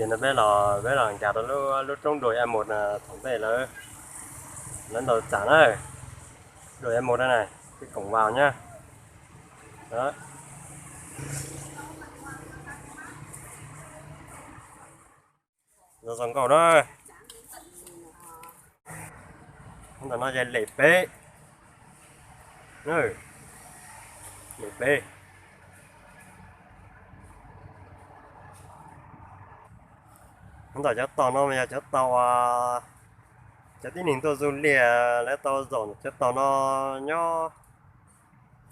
Ces no peb los, peb los nkag rau lub, lub roob Dua A Mus no, thaum ntej lawv, lawv ntaus txam na, Dua A Mus na, tej koom vau nyab. Zoo zoo nkauj na. Ntawm no ces lem peb, lem peb. Ntawm cov tog no mas yog cov tog, cov tib neeg tuaj du liaj lawv tau zaum cov tog no nyob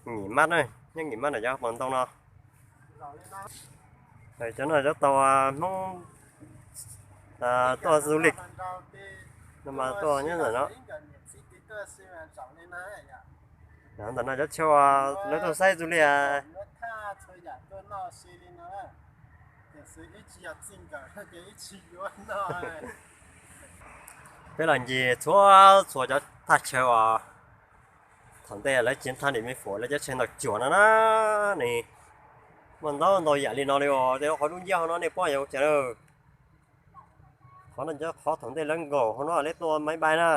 Ngim Mab na, nyob Ngim Mab ntawm cov poos ntoo no. Cov no cov tog Hmoob tuaj du lịch no mas tuaj nyob ntawm no. Ntawm no cov chaw lawv tuaj saib du lịch. Peb los ncig txhua txhua cov thaj chaw uas thaum ntej lawv tseem thaj dim me fuam lawv cov chaw ntaus cuam no na. Nws muaj ntau ntau yam li no li os, tej qhov dub nciab hauv no nej pom yog ua cas lawm. Qhov no cov qhov thaum ntej lawv nkaum hauv no lawv tua maiv npai na.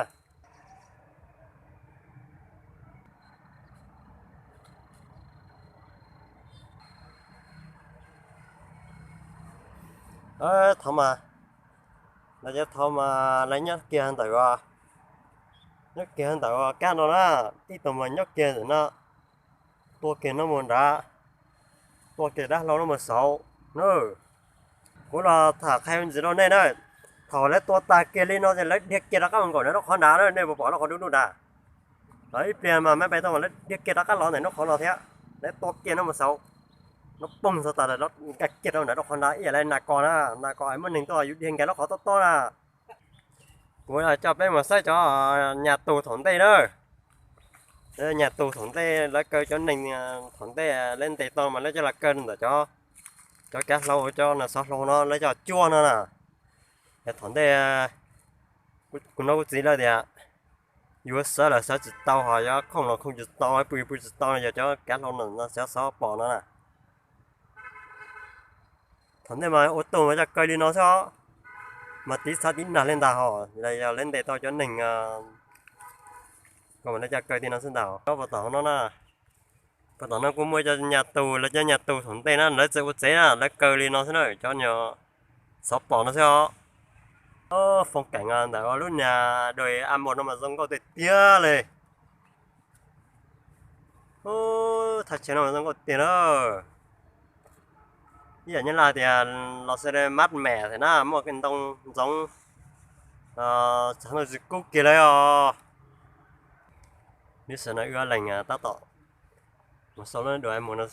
Thaum mas, lawv cov thaum mas lawv nyob kiag ntawm, nyob kiag ntawm kab no na, ib tug mas nyob kiag ntawm no, tua kiag no mus nrad, tua kiag dab hlau no mus saud na. Kuv los tham qhia ntxiv rau nej na, thaum lawv tua tas kiag li no ces lawv dhia kiag rov qab mus nkaum nram lub qhov nrad na, nej puas pom lub qhov dub dub nrad. Ib pliag mas maiv npai tau mas lawv dhia kiag rov qab los ntawm lub qhov no thiab, lawv tua kiag no mus saud, no poog txog tas nkag kiag rau nram lub qhov nrad ib yam li nas kos na, nas kos es muaj neeg tuaj yus dhia nkag lub qhov tob tob na. Kuv coj peb mus saib cov nyas tus thaum ntej na. Nyas tus thaum ntej lawv kaw cov neeg thaum ntej lawv ntes tau mas lawv coj los kaw ntawm cov, cov kav hlau, cov nas xov hlau no lawv coj cuab no na. Thaum ntej kuv nrog kuv txiv lawv tias yuav sawv los sawv tsis tau, ho yuav khooj los khooj tsis tau, pw pw tsis tau no yog cov kav hlau no xov pom no na. Thaum ntej mas ua tus mas coj kaw li no xwb os, mas tiv txhav tiv nag li ntag hos, yog lawv ntes tau cov neeg ko mas lawv coj kaw li no xwb ntag. Puag tom no na, puag tom no kuj muaj cov nyas tus, lawv cov nyas tus thaum ntej na lawv txawm ua tsev na lawv kaw li no xwb na, cov nyuag xov pom no xwb os. Foob keem ntawm lub nyas dua A Mus no mas zoo nkauj tiag tiag li. Thaj chaw no mas zoo nkauj tiag na. Ib yam nyab laj tias los xav mab mem thiab na, muaj ntoo ntxoov, txog ntawm tsis kub kiag li os. Nws xav no wb ob leeg tab tom mus xauj lub dua A Mus no.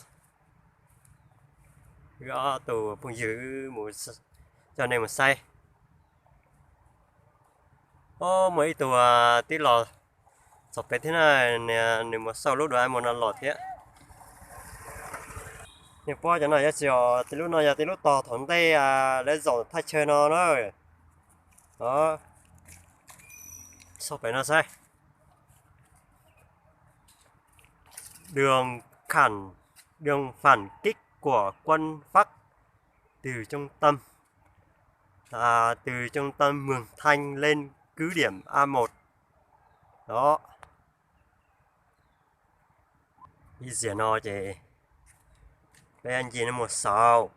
Wb ob tug phooj ywg mus, coj nej mus saib. Muaj ib tug tib los txog pem thiab na, nws mus xauj lub dua A Mus no los thiab. Nej pom cov no yog tsis, tej lub no yog tej lub tog thaum ntej lawv zaum thaj chaw no na. Xauj pem no saib. Đường khẳng, đường phản kích của quân Pháp từ trung tâm, à, từ trung tâm Mường Thanh lên cứ điểm A một. Đó. Ib zaug no ces peb ncig no mus saud,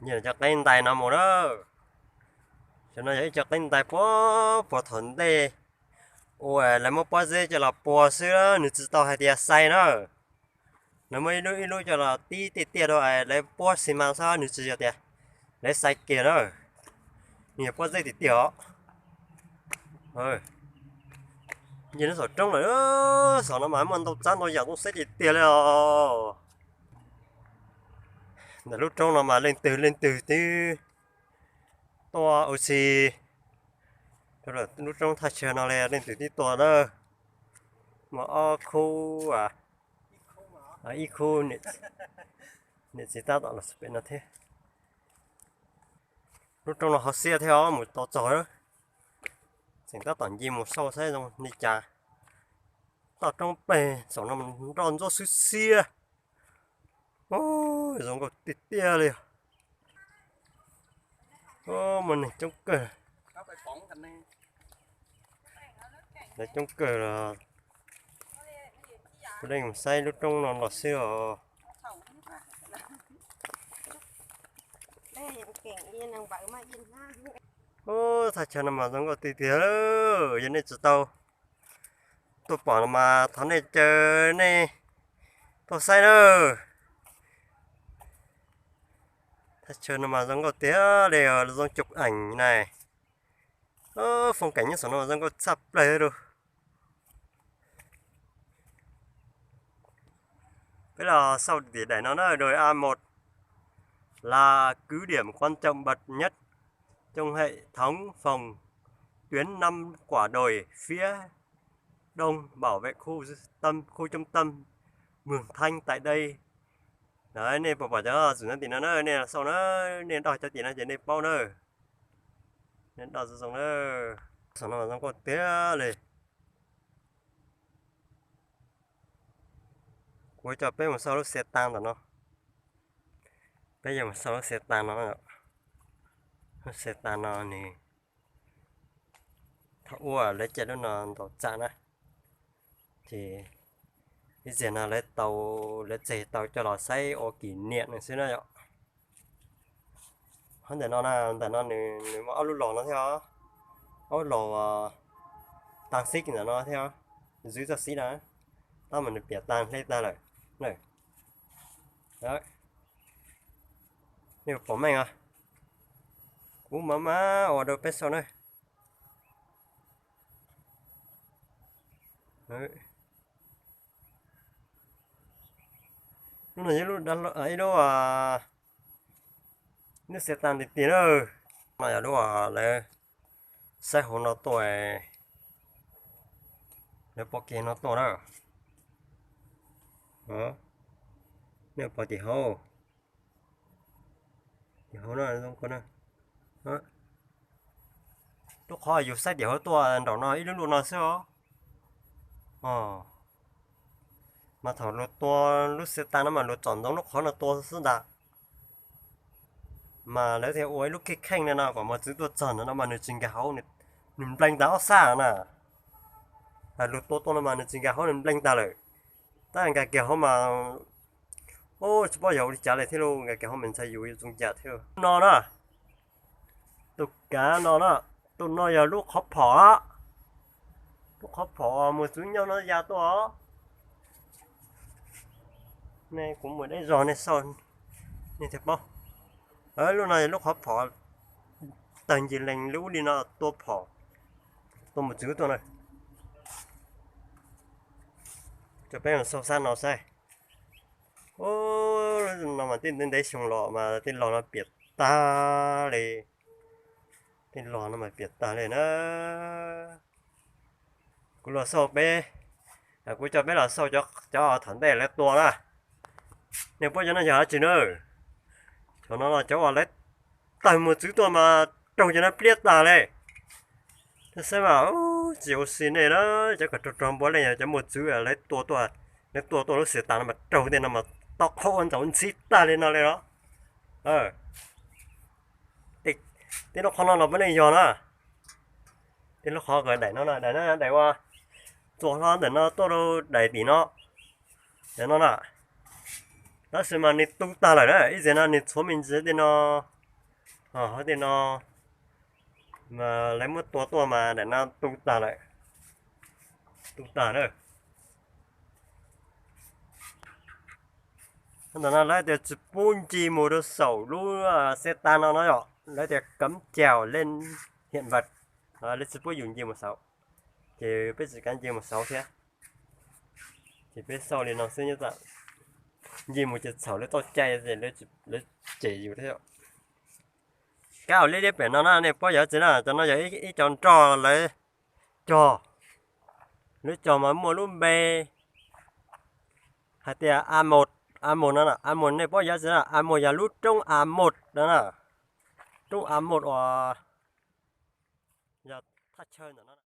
ncig cov qeb ntais no mus na. Cov no yog ib co qeb ntais puag puag thaum ntej uas lawv muab pob zeb coj los pua xwb, nws tsis tau hais tias xais na. Lawv muab ib lub ib lub coj los tib tiaj tiaj rau es lawv puab xi mas xwb, nws tsis yog tias lawv xais kiag na. Nws yog pob zeb tiag tiag os. Nce lub saum roob lawm, saum no mas muaj ntau tsav ntau yam zoo xeb tiag tiag li os. Ntawm lub roob no mas leej twg leej twg twb tuaj ua si rau lub roob thaj chaw no li, leej twg twb tuaj na. Muaj ob khub, ib khub niam txiv tab tom los pem no thiab. Lub roob no hauv xiab thiab os, mus tau txog. Tseem tab tom nce mus saib saib zoo li cas. Toj roob pem saum no nroj ntsuab xwb xiab. Zoo nkauj tiag tiag li. Muaj neeg coob kawg, lawv coob kawg los kuv yeej mus saib lub roob no los xwb os. Ub, thaj chaw no mas zoo nkauj tiag tiag, yog nej tsis tau tuaj pom no mas thov nej caw nej tuaj saib na. Thaj chaw no mas zoo nkauj tiag li, zoo chụp ảnh na. Phong cảnh nyob saum no zoo nkauj tshaj plaws li. Peb los xauj tim daim no na, đồi A một là cứ điểm quan trọng bậc nhất trong hệ thống phòng tuyến năm quả đồi phía đông bảo vệ khu tâm, khu trung tâm Mường Thanh tại đây. Nej puas pom cov txwm no tim no na, nej xauj na, nej nrog cov tim no ces nej paub na. Nej nrog zoo zoo na. Saum no zoo nkauj tiag li. Kuv coj peb mus xauj lub xe tăng ntawm no. Peb yuav mus xauj lub xe tăng no. Lub xe tăng no nws thaum ub lawv caij lub no ntaus tsam na, ces ib txhia no lawv tau, lawv tseg tau coj los saib ua kỷ niệm no xwb na yom. Ho ntawm no na, ntawm no nws, nws muaj ob lub los no thiab os, ob lub los tăng xíp ntawm no thiab os, zwv txoj xib na, tab mas nws piam tag hle tag lawm. Nej pom meej os, kuv mam mam ua rau peb xauj na. Lub no yog ib lub xe tăng tiag tiag na. No yog lub lawv saib hauv no tuaj, lawv pom kiag no tuaj na. Nej pom tim hauv, tim hauv no, lub qhov yus saib tim hauv tuaj nraum no ib lub lub no xwb os. Mas thaum luag tua lub xe tăng no mas luag tsom ntsoov lub qhov no tua xwb ntag. Mas lawv thiaj ua ib lub kheej kheej li no kom mos txwv tuaj txog ntawm no mas nws tsis nkag hauv, nws nplees tag ob sab na. Luag tua tuaj no mas nws tsis nkag hauv, nws nplees tag lawm. Tab nkag kiag hauv mas, tsis paub yog ua li cas li thiab lauj, nkag kiag hauv mas ntshai yus yuav zoo cas thiab. No na, tus kav no na, tus no yog lub qhov phom, lub qhov phom mos txwv nyob no ya tuaj. Nej, kuv mus deb zog nej xauj, nej thiaj paub. Lub no yog lub qhov phom, tawg ncig lees lub ub li no tua phom, tua mos txwv tuaj na. Coj peb mus xauj sab no saib. No mas tej ntev ntev xyoo los mas tej los no piam tag li. Tej los no mas piam tag li na. Kuv los xauj peb, kuv coj peb los xauj cov thaum ntej lawv tua na. Nej paub cov no yog dab tsi na? Cov no los cov uas lawv tawg mos txwv tuaj mas raug cov no pliab tag li. Thiab saib mas tsis ua si nej na, cov kom raug raug npua leej yog cov mos txwv lawv tua tuaj, lawv tua tuaj lub xe tăng no mas raug tej no mas tau qhov ua ntxaum ntxhib tag li no li los. Tej lub qhov no los puav leej yog na. Tej lub qhov daim no, daim no daim ua txuas hlo ntawm no tuaj rau daim tim no, daim no na. Tab sis mas nws tu tag lawm na, ib txhia no nws tshuav me ntsis tej no, tej no mas lawv muab tua tuaj mas daim no tu tag lawm, tu tag na. Ntawm no lawv tias tsis pub nce mus rau saum lub xe tăng no no yom, lawv tias cấm chèo lên hiện vật, lawv tsis pub yus nce mus saud, ces peb tsis kav nce mus saud thiab. Ces peb xauj li no xwb nyob tas, nce mus ces txhaum lawv txoj cai, lawv cem yus thiab. Kab liab liab pem no na nej paub yog tsi na, cov no yog ib co nroj lawv cog, lub cog mas muaj lub npe hais tias A một, A một no, A một nej paub yog tsi na, A một yog lub roob A một no na, roob A một uas yog thaj chaw ntawm no.